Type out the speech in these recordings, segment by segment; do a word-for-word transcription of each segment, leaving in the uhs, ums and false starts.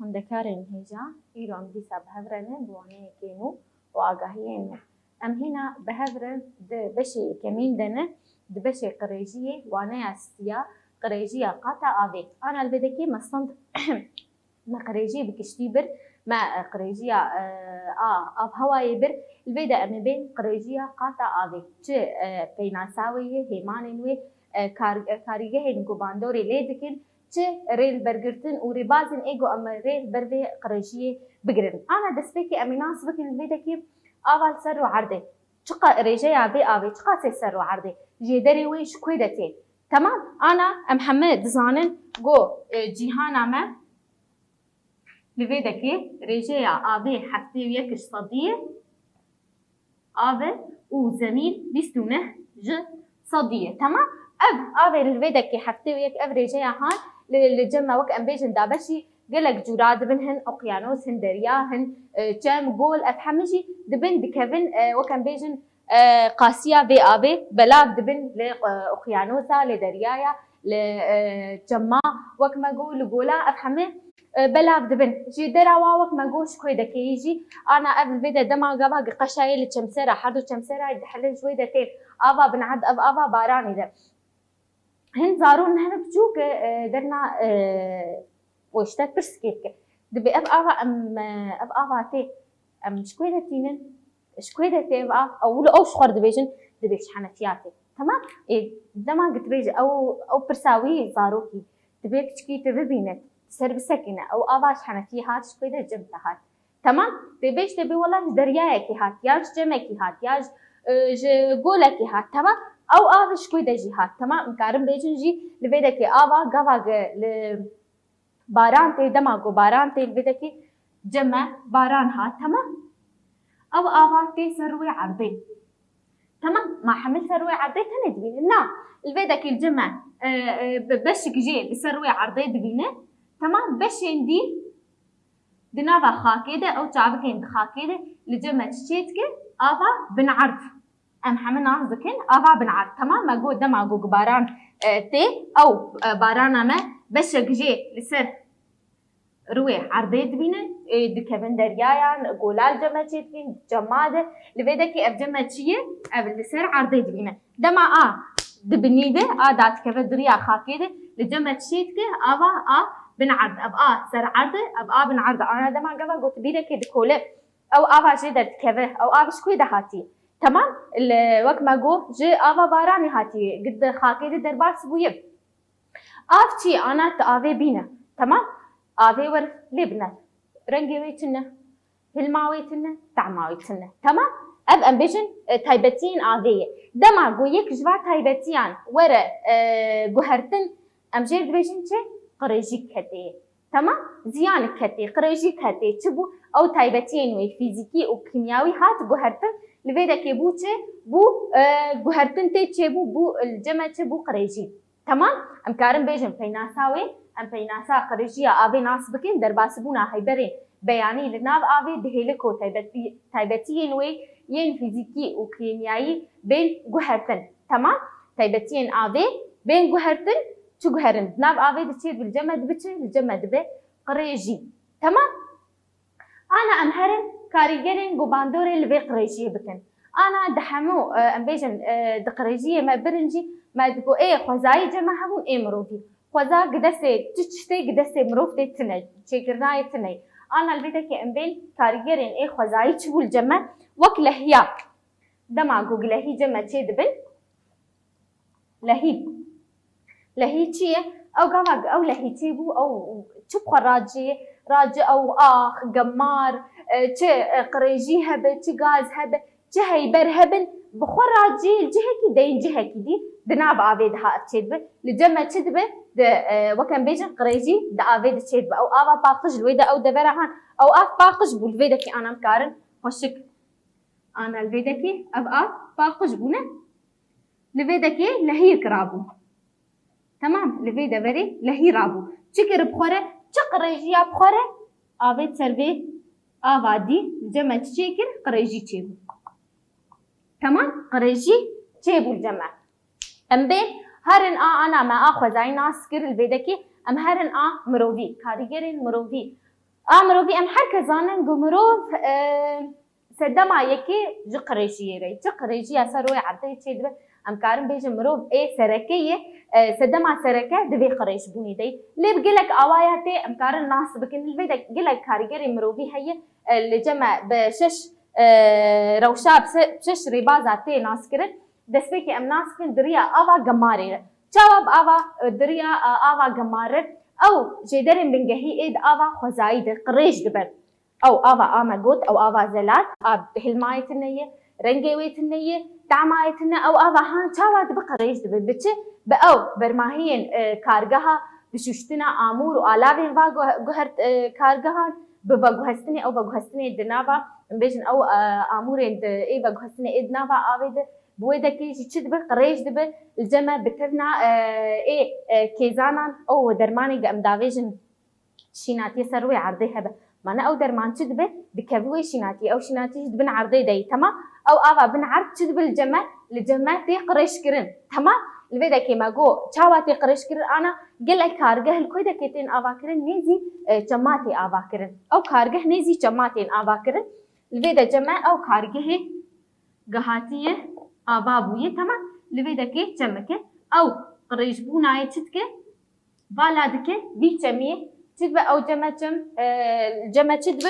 Xwendekarên hêja, îro em dîsa bi hev re ne bi waneyekê nû û agahiyên nû. Em hîna bi hev re di beşê yekemîn de ne, di beşê qirêjiyê, waneya siya, qirêjiya qata avê. Ana li vê dekê me sand me qirêjiyê bi kiştî bir, me, e, qirêjiya, e, a, avhewayê bir. Li vê de em ê bên qirêjiya qata avê. Çi, e, peynasa wê yê, hêmanên wê, e, kar-, e, karîgehên ku bandorê lê dikin, çi rêlbergirtin û rêbazên ê ku em ê rê li ber vê qirêjiyê bigirin. Ana destpêkê em ê nas bikin li vê dekê ava li ser rû erdê. Çiqa rêjeya vê avê, çiqasê ser rû erdê, jêderê wê ji ku de tê? Temam, ana em heme dizanin ku, e, cîhana me li vê dekê rêjeya avê heftê û yek ji sedî ye, av e û zemîn bîst û neh ji sedî ye. Temam, ev avê li vê dekê heftê û yek ev rêjeya han li, li cem me wek em bêjin dabeşî gelek cûra dibin, hin oqyanos, hin derya, hin, e, çem, gol, ev hemî jî dibin dikevin, e, wek em bêjin, e, qasiya vê avê belav dibin li, e, oqyanosa, li deryaya, li, e, çema, wek me got, li gola, ev hemî, e, belav dibin. Jêdera wa wek me got ji ku de tê jî, ana ev li vê de dema gava qeşayê li çemsera, her du çemsera dihilin ji wê de tên. Ava bin erd, ev ava baranê de. Hin zarûn hene biçûk, e, derna, e, û işte pirskê dike. Dibê ev ava em, e, ev ava tê, em ji ku de tînin? Ji ku de tê ev av? Ew li ew ji xwe re dibêjin, dibê ji henefiya tê. Temam? Ê, dema ku dibêje ew, ew pirsa wî zarokî, dibê piçkî tu bibîne, ser bisekine, ew ava ji henefiyê hat, ji ku de cem te hat. Temam? Tê bêj, tê bê wela ji deryayekî hat, ya ji cemekî hat, ya ji, e, ji golekî hat. Temam? Ew av ji ku de jî hat. Temam? Em karin bêjin jî li vê dekê ava gava ge-, li baran tê, dema ku baran tê li vê dekê ceme baran hat. Temam? Ew ava tê ser wê erdê. Temam? Ma hemil ser wê erdê tenê dibînin? Na. Li vê dekê li ceme, e, e, be-, beşik jê li ser wê erdê dibîne. Temam? Beşên dî di nava xakê de, ew çavkên di xakê de li cem me çi çê dike? Ava bin erd. Em heme nas dikin, ava bin erd. Temam, me got dema ku baran, e, tê, ew, e, barana me beşek jê li ser rûyê erdê dibîne, e, dikevin deryayan, gola li cem me çê dikin, cema de. Li vê dekê ev cem me çi ye? Ev li ser erdê dibîne. Dema a di binî de, a dadikeve di riya xakê de, li cem me çi çê dike? Ava a bin erd. Ev a ser erd e, ev a bin erd e. Ana dema gava got bîrekê dikole, ew ava jê derdikeve, ew av ji ku de hatî? Temam? Li, wek me got, ji ava baranê hatî, di xakê de derbas bûye. Av çi ye? Ana tu avê bîne. Temam? Avê wer lê bine. Rengê wê tune, hilma wê tune, tehma wê tune. Temam? Ev em bêjin, e, taybetiyên avê ye. Dema ku yek ji va taybetiyan were, e, guhertin, em jê dibêjin çi? Qirêjî ketê. Temam? Ziyanik ketê, qirêjî ketê. Çi bû? Ew taybetiyên wê fîzîkî û kîmyawî hat guhertin. Li vê dekê bû çi? Bû, e, guhertin tê çêbû, bû, e, li cem me çi bû? Qirêjî. Temam? Em karin bêjin peynasa wê, em peynasa qirêjiya avê nas bikin, derbasbûna heyberên beyanî li nav avê dihêle ku taybetî-, taybetiyên wê yên fîzîkî û kîmyayî bên guhertin. Temam? Taybetiyên avê bên guhertin, çi guherin? Di nav avê de çi dibe? Li cem me dibe çi? Li cem me dibe qirêjî. Temam? Ana em herin karîgerên ku bandorê li vê qirêjiyê bikin. Ana di hemû, e, em bêjin, e, di qirêjiyê me birin jî, me digo ê xwezayî cem me hebûn ê mirovî. Xweza gi destê çi tiştê gi destê mirov tê tune, çêkirina yê tune. Ana li vê dekê em bên karîgerên ê xwezayî çi bû li cem me? Wek lehiya. Dema ku gi lehî cem me çê dibin, lehî. Lehî çi ye? Ew gava ew lehî çê bû, ew çi bi xwe racê, racê ew ax, gemar, e, çi, e, qirêjî hebe, çi gaz hebe, çi heyber hebin, bi xwe racê li cihekî deyîn cihekî dî, di nav avê de ha ev çê dibe. Li cem me çi dibe? Di, e, wek em bêjin qirêjî di avê de çê dibe. Ew ava paqij li wê de ew devera han. Ew av paqij bû, li vê dekê ana em karin xweşik. Ana li vê dekê ev av paqij bûne. Li vê dekê lehiyek rabû. Temam, li vê deverê lehî rabû. Çi kir bi xwe re? Çi qirêjiya bi xwe re? Avê ser vê ava dî, li cem me çi çêkir? Qirêjî çêbû. Temam, qirêjî çêbû li cem me. Em bê herin a ana me a xwezayî nas kir li vê dekê, em herin a mirovî, karîgerên mirovî. A mirovî, em her kes zanin ku mirov, e, sedema yekê ji qirêjiyê re. Çi qirêjiya ser royê erdê çê dibe, em karin bêjin mirov ê sereke ye, e, sedema sereke di vê qirêjbûnê de ye. Lê bi gelek awaya tê em karin nas bikin. Li vê de gelek karîgerê mirovî heye, e, li cem me bi şeş, e, rewşa, bi se-, şeş rêbaza tê naskirin. Destpêkê em nas bikin di riya ava gemarê re. Çawa bi ava, e, di riya, e, ava gemarê re? Ew jêderên bingehî ê di ava xwezayî de qirêj dibin. Ew ava a me got, ew ava zelal, a hilmayê tune ye, rengê wê tune ye, tamayê tune, ew ava han çawa dibe qirêj dibe. Bi çi? Bi ew bermahiyên, e, kargeha bişuştina amûr û alavên va guh-, guhert, e, kargehan, bi veguhestinê, ew veguhestinê di nava, em bêjin ew, e, amûrên di ê veguhestinê ê di nava avê de, bi wê dekê jî çi dibe? Qirêj dibe, li cem me bi tevna, e, ê, e, kêzanan ew dermanê ge em davêjin şînatiyê ser rûyê erdê hebe. Mane ew derman çi dibe? Dikeve wê şînatiyê. Ew şînatî jî di bin erdê de yî. Temam? Ew ava bin erd çi dibe li cem me? Li cem me tê qirêjkirin. Temam? Li vê dekê me got, çawa tê qirêjkirin ana? Gelek kargeh li ku dekê tên avakirin? Nêzî, e, çema tê avakirin. Ew kargeh nêzî çema tên avakirin. Li vê de cem me ew kargehê ge hatiye ava bûye. Temam? Li vê dekê çemeke ew qirêjbûnayê çi dike? Vala dike vî çemiyê. Çi dibe ew cem me çem, e, cem me çi dibe?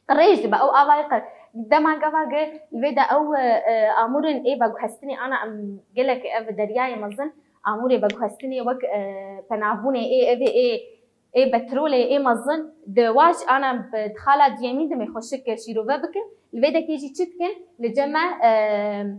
Qirêj dibe. Ew avayê qir-, dema gava ge li vê de ew, e, e, amûrên ê veguhestinê ana em gelek ev deryayê mezin, amûrê veguhestinê wek, e, penavbûnê ê, evê ê, ê petrolê ê mezin, di wa jî ana bi xala duyemîn dimê xweşik şîrove bikin. Li vê dekê jî çi dikin? Li cem me, e,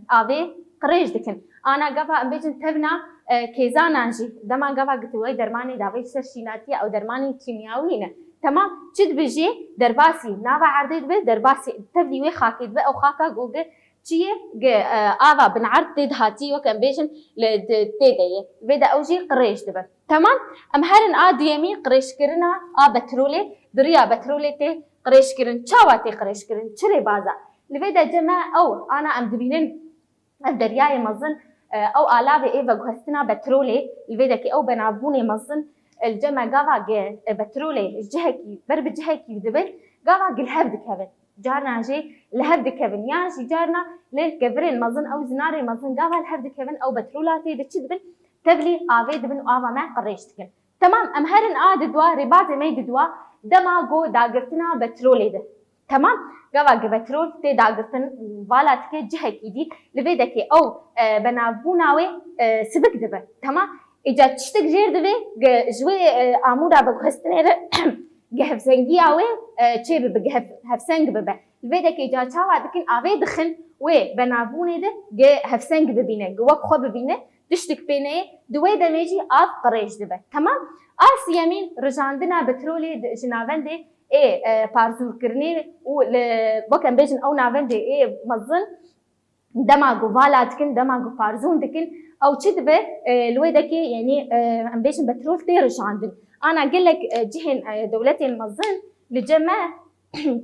avê qirêj dikin. Ana gava em bêjin tevna, e, kêzanan jî dema gava gitî wê dermanê davê ser şînatiye ew dermanên kîmyawî ne. Temam, çi dibe jî derbasî nava erdê dibe, derbasî tevlî wê xakê dibe, ew xaka goge çi ye? Ge, e, ava bin erd tê dihatî wek em bêjin li, di, tê de ye. Vê de ew jî qirêj dibe. Temam, em herin a duyemî qirêjkirina a petrolê, di riya petrolê tê qirêjkirin. Çawa tê qirêjkirin? Çi rêbaza? Li vê de cem me ew ana em dibînin ev deryayê mezin, e, ew alavê ê veguhestina petrolê, li vê dekê ew benavbûnê mezin, e, li cem me gava ge, e, petrolê ji cihekî ber bi cihekî dibin, gava gi li hev dikevin. Carna jî li hev dikevin. Yan jî carna li kevirên mezin, ew zinarê mezin gava li hev dikevin, ew petrola tê de çi dibin? Tevlî avê dibin û ava me qirêj dikin. Temam, em herin a di dua, rêbazê me di dua, dema go dagirtina petrolê de. Temam, gava gi petrol tê dagirtin, vala dike cihekî dî, li vê dekê ew, e, benavbûna wê, e, sivik dibe. Temam, îca tiştik jêr divê, ge ji wê, e, amûra veguhestinê re, ge hevsengiya wê, e, çê bibe, ge hev-, hevseng bibe. Li vê dekê ca çawa dikin, avê dixin wê benavbûnê de, ge hevseng bibîne, ge wek xwe bibîne, tiştik pê neyê, di wê demê jî av qirêj dibe. Temam? A siyemîn rijandina petrolê di, ji navendê ê, e, parzûrkirinê û li, wek em bêjin ew navendê ê mezin, dema ku vala dikin, dema ku parzûn dikin, ew çi dibe, e, li wê dekê, yanî, e, em bêjin petrol tê rijandin. Ana gelek, e, cihên, e, dewletên mezin li cem me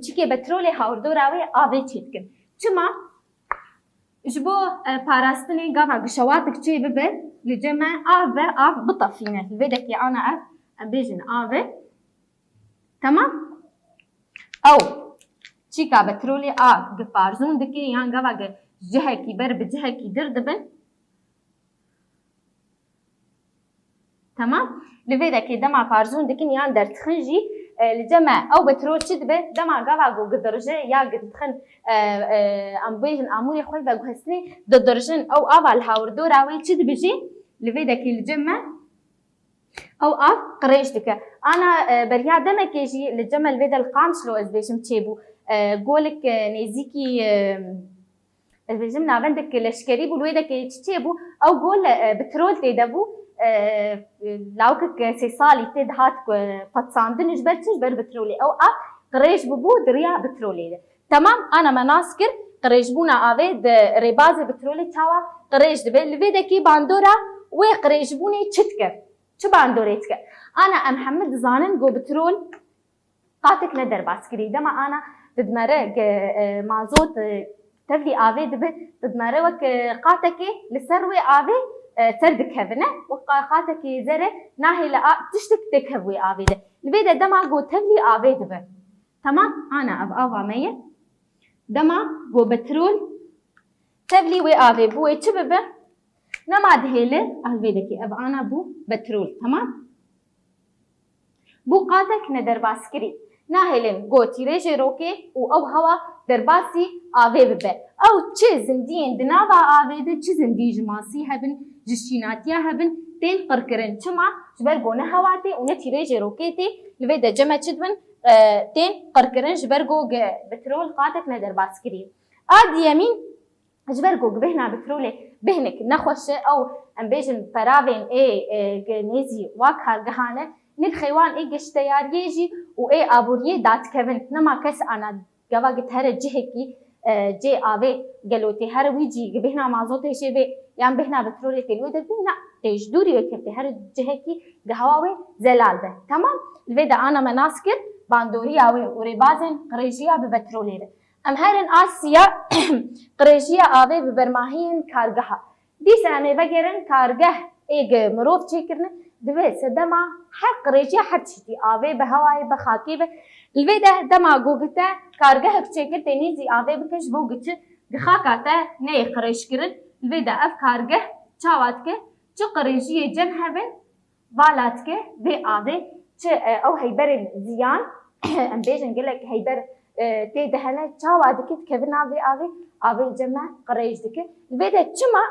çikê petrolê hawirdora wê avê çêdikin. Çima? Ji bo, e, parastinê gava gişewatik çê bibe, li cem me av be, av bitefîne. Li vê dekê ana ev, em bêjin av e. Temam? Ew çîka petrolê a gi parzûn dike yan gava gi cihekî ber bi cihekî dir dibin. Temam? Li vê dekê dema parzûn dikin yan derdixin jî, e, li cem me ew petrol çi dibe? Dema gava ku gidirje ya gidixin, e, e, em bêjin amûrê xwe veguhestinê didirjin, ew ava li hawirdora wê çi dibe jî? Li vê dekê li cem me ew av qirêj dike. Ana, e, beriya demekê jî li cem me li vê de li Qamişlo ez bêjim çêbû. E, golik, e, nêzîkî, e, Ez bêjim navendek leşkerî bû, li wê dekê çi çêbû? Ew gol, e, petrol tê de bû. E, lawikek sê salî tê dihat ku, e, petsandin ji ber çi? Ji ber petrolê. Ew av qirêj bûbû di riya petrolê de. Temam, ana me nas kir, qirêjbûna avê di rêbazê petrolê çawa qirêj dibe? Li vê dekê bandora wê qirêjbûnê çi dike? Çi bandorê dike? Ana em hemû dizanin ku petrol qatek ne derbaskirî. Dema ana didmere ge, e, mazot, e, tevlî avê dibe, didmere wek, e, qatekê li ser wê avê e, ser dikevine, wek qa-, qatekî zere nahêle a-, tiştek têkev wê avê de. Li vê de dema ku tevlî avê dibe. Temam, ana ev ava me ye. Dema ku petrol tevlî wê avê bû wê çi bibe? Nema dihêle, ev vê dekê ev ana bû petrol, temam. Bû qatek nederbaskirî. Nahêlin ku tîrêjê rokê û ew hewa derbasî avê bibe. Ew çi zindiyên di nava avê de, çi zindî ji masî hebin, ji şînatiya hebin, tên qirkirin. Çima? Ji ber ku ne hewa tê û ne tîrêjê rokê tê, li vê de cem e çi dibin, e, tên qirkirin, ji ber ku ge-, petrol qatek nederbaskirî. A diyemîn, ji ber ku bêhna petrolê bêhnek nexweş e, ew em bêjin peravên ê, e, ge-, nêzî wa kargehan e, nirxê wan ê geşteyariyê jî û ê aboriyê dadikevin. Nema kes ana gava git here cihekî, e, cê avê gelo tê here wî cî gi bêhna mazotê jê bê yan bêhna petrolê tê li wê de bî, na, tê ji dûrî wê kevtê here cihekî gi hewa wê zelal be. Temam? Li vê de ana me nas kir bandoriya wê û rêbazên qirêjiya bi petrolê re. Em herin a siya qirêjiya avê bi bermahiyên kargeha. Dîsa em ê vegerin kargeh ê gi mirov çêkirine, divê sedema her qirêjiya her tiştî avê bi hewayê bi xakê be. Li vê de dema ku gite kargehek çêkir tê nêzî avê bike ji bo giçi gi xaka te neyê qirêjkirin. Li vê de ev kargeh çawa dike? Çi qirêjiyê cem hebin, vala dike vê avê, çi, e, ew heyberên ziyan, em bêjin gelek heyber, e, tê de hene, çawa dike dikevin nav vê avê, avê cem e qirêj dike. Li vê de çima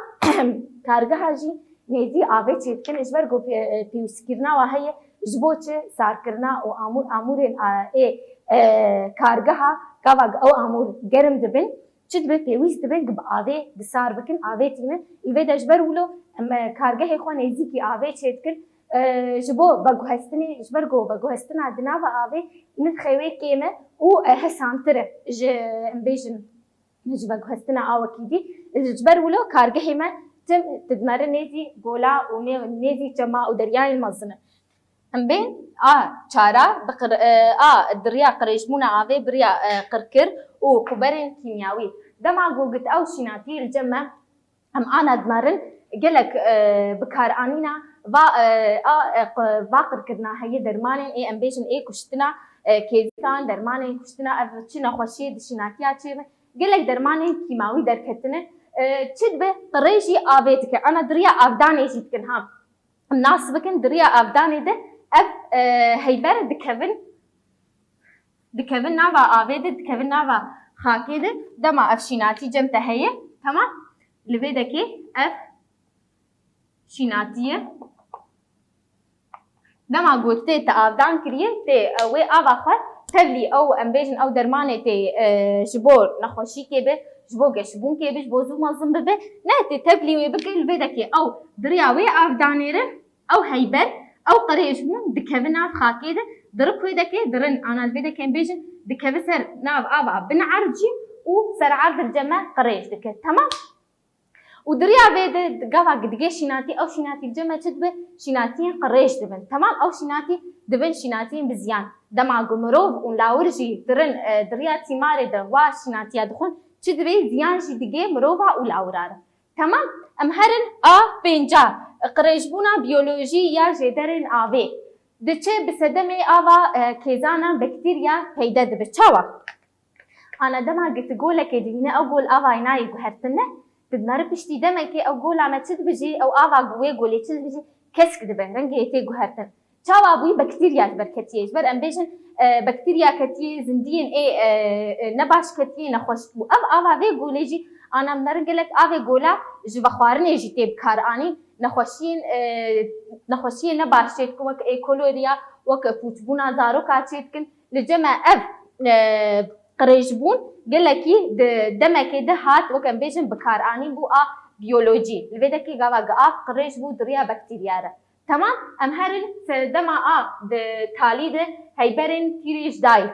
kargeha jî nêzî avê çêdikin, ji ber ku pê-, e, pêwîstkirina wa heye, ji bo çi sarkirina û amûr, amûrên, a, ê, e, kargeha, gava ew amûr germ dibin, çi dibe pêwîst dibe bi avê bi sar bikin, avê tînin. Li vê de ji ber wilo em, e, kargehê xwe nêzîkî avê çêdikin, e, ji bo veguhestinê, ji ber ku veguhestina di nava avê nirxê wê kêm e û, e, hesantir e ji, em bêjin, ji veguhestina awekî dî. Ji ber wilo kargehê me tim didmere nêzî gola û nê-, nêzî çema û deryayên mezin e. Em bên a çara bi qir-, e, a di riya qirêjbûna avê bi riya, e, qirkir û quberên kîmyawî. Dema ku git ew şînatiyê li cem me, em ana dimerin gelek, e, bikaranîna va, e, a, e, q-, va qirkirina heye dermanên ê em bêjin ê kuştina, e, kêzikan, dermanên kuştina ev çi nexweşiyê di şînatiya çêbe. Gelek dermanên kîmawî derketine, e, çi dibe qirêjî avê dike. Ana di riya avdanê jî dikin ha. Em nas bikin, di riya avdanê de ev, e, heyber dikevin, dikevin nava avê de, dikevin nava xakê de. Dema ev şînatî cem te heye, temam, li vê dekê ev şînatî ye. Dema ku tê te avdan kiriye, tê, e, wê ava xwe tevlî ew, em bêjin, ew dermanê tê, e, ji bo nexweşîkê be, ji bo geşbûnkê be, ji bo zû mezin bibe. Ne tê tevlî wê bike, li vê dekê ew di riya wê avdanê re, ew heyber, ew qirêj bûn dikevin nav xakê de, dirik wê dekê, dirin, ana li vê dekê em bêjin, dikeve ser nav ava bin erdcî û ser erd li cem me qirêj dike. Temam? Û di riya vê de gava digê şînatî, ew şînatî li cem me çi dibe? Şînatiyên qirêj dibin. Temam, ew şînatî dibin şînatiyên bi ziyan. Dema ku mirov û lawir jî dirin, e, di riya tîmarê de wa şînatiya dixwin, çi dibe? Ziyan jî digê mirova û lawira re. Temam, em herin a pênca, qirêjbûna biyolojî ya jêderên avê. Diçe bi sedemê ava, e, kêzanan bakterya peyde dibe. Çawa? Ana dema ku tu golekê dibîne, ew gol avayê nayê guhertin ne. Tu dineri piştî demekê ew gola me çi dibijî, ew ava ku wê golê çi dibijî, kesk dibe, rengê tê guhertin. Çawa bûyî? Bakterya ji ber ketiye. Ji ber em bêjin, e, bakterya ketiye, zindiyên ê, e, e, nebaş ketiye, nexweş bû. Ev ava vê golê jî, ana em dinerin gelek avê gola ji vexwarinê jî tê bikaranîn. Nexweşiyên, e, nexweşiyên nebaş çê dikin, wek ê koloriya, wek pûçbûna zaroka çê dikin. Li cem me ev, e, qirêjbûn gelekî di demekê de hat, wek em bêjin, bikaranîn bû a biyolojî. Li vê dekê gava gi av qirêj bû di riya bakterya re. Temam, em herin serdema a di talî de heyberên tîrêjdayî.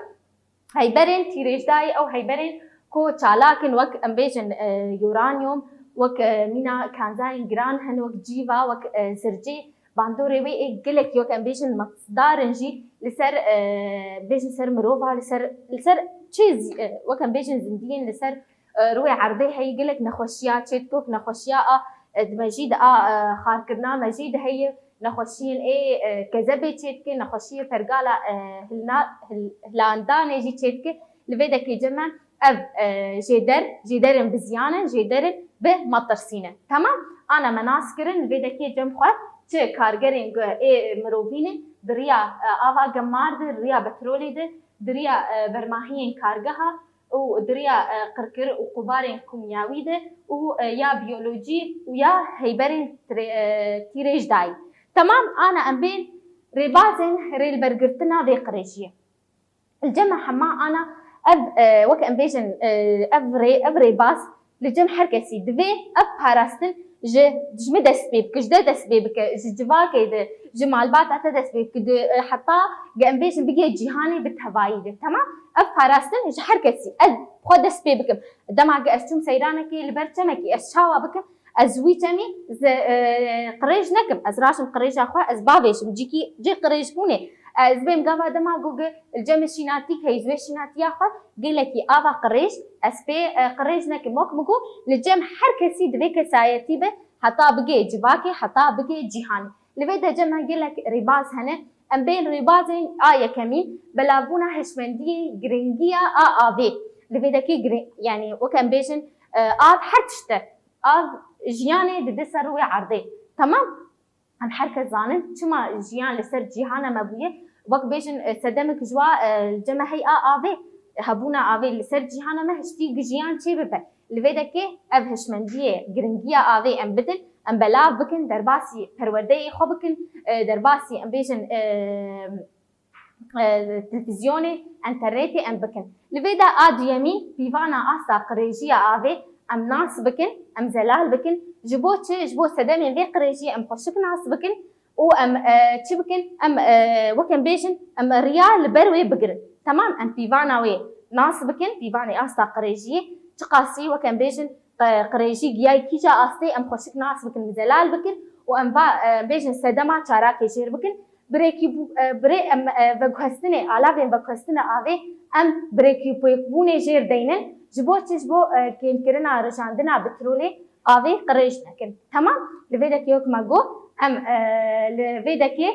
Heyberên tîrêjdayî ew heyberên ku çalak in, wek em bêjin, e, uranyum, wek, e, mîna kanzayên giran hene, wek cîva, wek, e, zircê. Bandorê wê ê gelek, wek em bêjin, mesdar in jî li ser, e, bêjin ser mirova, li ser, li ser çi zî-, e, wek em bêjin zindiyên li ser, e, rûyê erdê heye gelek nexweşiya çê dike, wek nexweşiya a, e, di me jî de a, e, xarkirina me jî de heye, nexweşiyên ê, e, kezebê çêdike, nexweşiyê pergala, e, hilna-, hil-, hilandanê jî çêdike. Li vê dekê cem me ev, e, jêder, jêderên bi ziyan in, jêderên bi metirsî ne. Temam? Ana me nas kirin, li vê dekê cem xwe çi kargerên gu-, ê mirovî ne, di riya, e, ava gemar de, riya petrolê de, di riya, e, bermahiyên kargeha û di riya, e, qirkir û qubarên kîmyawî de û, e, ya biyolojî û ya heyberên tirê-, e, tîrêj dayî. Temam, ana em bên rêbazên rêlbergirtina vê qirêjiyê. Li cem me hema ana ev, e, wek em bêjin, e, ev rê-, ev rêbaz li cem her kesî divê ev parastin ji, ji min dest pê bike, ji de dest pê bike, ji civakê de, ji malbata te dest pê bike, di, e, heta ge em bêjin bigê cîhanê bi tevayî de. Temam? Ev parastin ji her kesî, ez xwe dest pê bikim. Dema ge ez çûm seyranekê li ber çemekê, ez çawa bikim? Ez wî çemî ze-, e, qirêj nekim. Ez raşim qirêja xwe, ez bavêjim. Cîkî cê qirêjbûnê. Ez bêm gava dema ku ge li cem şînatîk hey, ji wê şînatiya xwe gelekî ava qirêj, ez pê, e, qirêj nekim. Wek min got, li cem her kesî divê kesayetî be, heta bigê civakê, heta bigê cîhanê. Li vê de cem me gelek rêbaz hene. Em bên rêbazên a yekemîn, belavbûna hişmendiyê, giringiya a avê. Li vê dekê girin-, yanî wek em bêjin, e, av her tişt e. Av jiyanê dide ser rûyê erdê. Temam? Em her kes zanin çima jiyan li ser cîhana me bûye. Wek bêjin, e, sedemek ji wa, e, li cem me hey a avê, hebûna avê li ser cîhana me hiştî gi jiyan çê bibe. Li vê dekê ev hişmendiyê, giringiya avê em bidin, em belav bikin, derbasî perwerdeyê xwe bikin, e, derbasî em bêjin, e, e, televîzyonê, enternetê em bikin. Li vê de a duyemîn pîvana asta qirêjiya avê em nas bikin, em zelal bikin. Ji bo çi? Ji bo sedemên vê qirêjiyê em xweşik nas bikin û em, e, çi bikin? Em, e, wek em bêjin, em riya li ber wê bigirin. Temam, em pîvana wê nas bikin, pîvanê asta qirêjiyê, çiqasî wek em bêjin, qe-, qirêjî giyayî kîja astê em xweşik nas bikin, em zelal bikin û em va, e, bêjin sedema çarakê jêr bikin. Birekî bû-, e, birê em, e, veguhestinê, alavên veguhestinê avê em birekî pêkbûnê jêr deynin. Ji bo çi? Ji bo, e, kêmkirina rijandina petrolê avê qirêj nekin. Temam? Li vê dekê wek me got, em, e, li vê dekê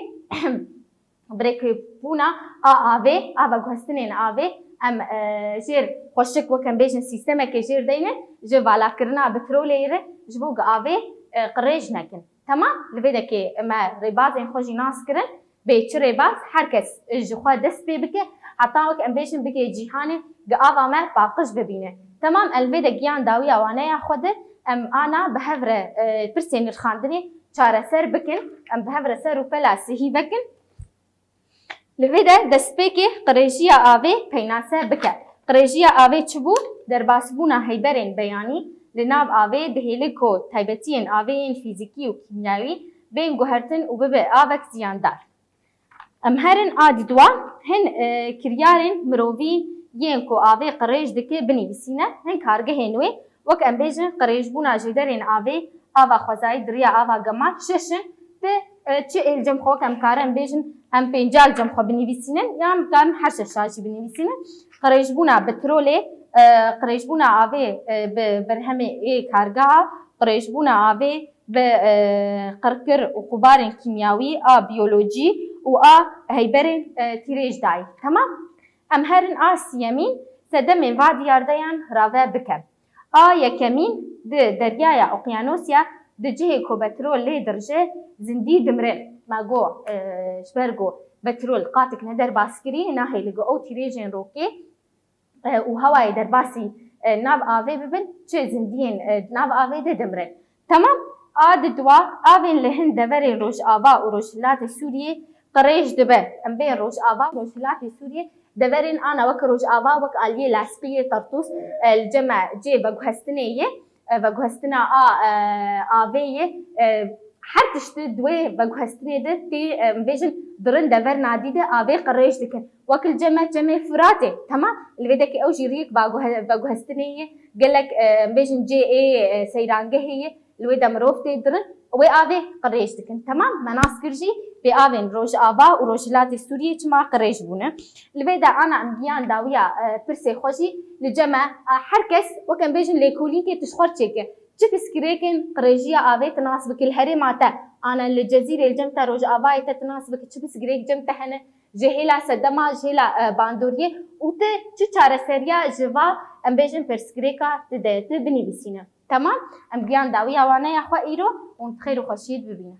birekîbûna a avê, a veguhestinên avê, em, e, jêr xweşik wek em bêjin sîstemekê jêr deyne, ji valakirina petrolê re ji bo ku avê, e, qirêj nekin. Temam, li vê dekê me rêbazên xwe jî nas kirin, bê çi rêbaz, her kes ji xwe dest pê bike, heta wek em bêjin bigê cîhanê, gi ava me paqij bibîne. Temam, em li vê de giyan dawiya waneya xwe de, em ana bi hev re, e, pirsên nirxandinê çareser bikin, em bi hev re ser û pela sihî vekin. Li vê de destpêkê qirêjiya avê peynase bike. Qirêjiya avê çi bû? Derbasbûna heyberên beyanî li nav avê dihêle ku taybetiyên avê yên fîzîkî û kîmyawî bên guhertin û bibe avek ziyandar. Em herin a diduwa, hin, e, kiryarên mirovî yên ku avê qirêj dike binivîsîne, hin kargehên wê, wek em bêjin, qirêjbûna jêderên avê, ava xwezayî di riya ava gemar, şeş in, di, e, çi ê li cem xwe, wek em karin bêjin, em pênca li cem xwe binivîsînin, yan em karin her şeşa jî binivîsînin. Qirêjbûna petrolê, e, qirêjbûna avê, e, bi berhemê ê kargeha, qirêjbûna avê bi, e, qirkir û qubarên kîmyawî a biyolojî û a heyberên, e, tîrêj dayî. Temam? Em herin a siyemîn, sedemên va diyardeyan rave bikin. A yekemîn, di deryaya Okyanusya di cihê ku petrol lê dirije, zindî dimirin. Me got, e, ji ber ku petrol qatik ne derbaskirî, nahêle ku ew tîrêjên rokê, e, û hewayê derbasî, e, nav avê bibin, çi zindiyên, e, nav avê de dimirin. Temam, a diduwa, avên li hin deverên Rojava û Rojhilatê Sûriyê qirêj dibe. Em bên Rojava û Rojhilatê Sûriyê deverên ana wek Rojava, wek aliyê Laspiyê, Tartûs, e, li cem me cê veguhestinê ye, e, veguhestina a, e, avê ye, e, her tiştî di wê veguhestinê de tê, em bêjin, dirin dever nadî de avê qirêj dikin. Wek li cem me çemê Firatê, temam, li vê dekê ew jî riyek veguhe-, veguhestinê ye, gelek, em bêjin, cê ê, e, seyrangehê ye, li wê de mirov tê dirin, wê avê qirêj dikin. Temam, me nas kir jî pê avên Rojava û Rojhilatê Sûriyê çima qirêj bûne. Li vê de ana em giyan dawiya, e, pirsê xwe jî li cem me, e, her kes, wek em bêjin, lêkolînkê tişt xwe çêke. Çi pirsgirêkên qirêjiya avê tu nas bikî li herêma te, anen li Cezîrê, li cem te, Rojavayê te, tu nas bikî çi pirsgirêk cem te hene, ji hêla sedema, ji hêla, e, bandoriyê û tu çi çareseriya ji va, em bêjin, pirsgirêka tu de tu binivîsîne. Temam? Em giyan dawiya waneya xwe îro û xêr û xweşiyê bibînin.